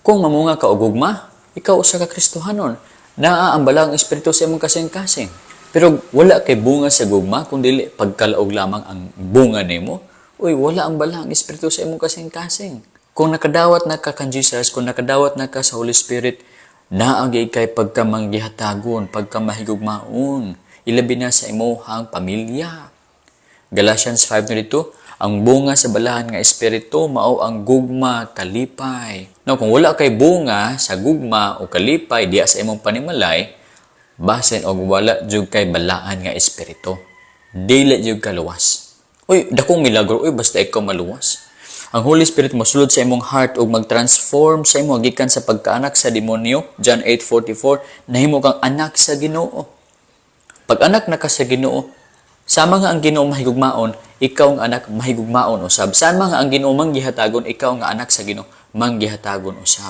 Kung mamunga ka og gugma, ikaw usa ka Kristohanon. Naa ang Balaang Espiritu sa imong kasing-kasing. Pero wala kay bunga sa gugma, kung dili pagkalaog lamang ang bunga nimo, uy, wala ang Balaang Espiritu sa imong kasing-kasing. Kung nakadawat na ka kan Jesus, kung nakadawat na ka sa Holy Spirit, naa gyud kay pagkamanggihatagon, pagkamahigugmaon, ilabi na sa imong pamilya. Galatians 5:22, ang bunga sa Balahan nga Espiritu mao ang gugma, kalipay. No, kung wala kay bunga sa gugma o kalipay diya sa imong panimalay, basin og wala jud kay Balaan nga Espiritu. Dili jud ka luwas. Uy, dakong milagro, uy, basta ikaw maluwas. Ang Holy Spirit mosulod sa imong heart ug mag-transform sa imo gikan sa pagkaanak sa demonyo, John 8:44, nahimo kang anak sa Ginoo. Pag anak na ka sa Ginoo, sama nga ang Ginoo mahigugmaon, ikaw ang anak mahigugmaon usab. Sama nga ang Ginoo manggihatagon, ikaw nga anak sa Ginoo manggihatagon usab.